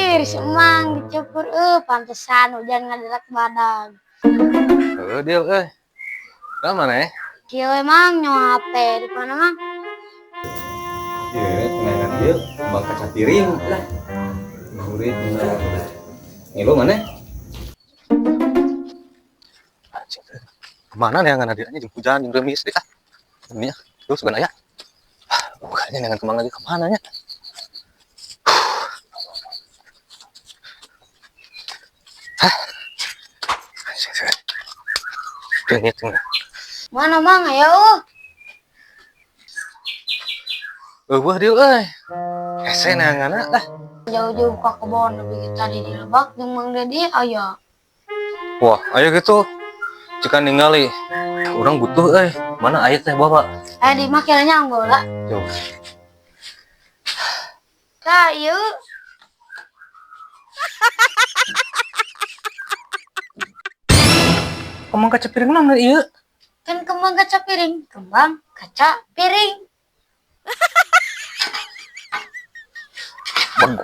Anjir, semang dicukur pantesan hujan ngaderak badag. Heeh, Dil euy. Ka mana eh? Kieu we Mang nyawa HP di mana Mang? Ieu neangan ieu kembang kaca piring lah. Murid ngilu mana? Anjing. Kemana neangan adik anjing hujan jeung remis deh ah. Ini ya, terus sebenarnya aya. Bukannya neangan kembang lagi kemana nya? Hah? Anjing. Deungit Mana Mang? Ayo. Eueuh Dil euy. Hese neanganna lah. Jauh-jauh ke kebon lebih tadi di lebak jeung Mang Dedi aya. Wah, ayo gitu. Jika ningali urang butuh euy. Mana aya teh bawa? Eh di mah kiranya anggola. Yo. Tah ieu. Kembang kaca piring naon ieu? Kan kembang kaca piring, kembang kaca piring. Bang.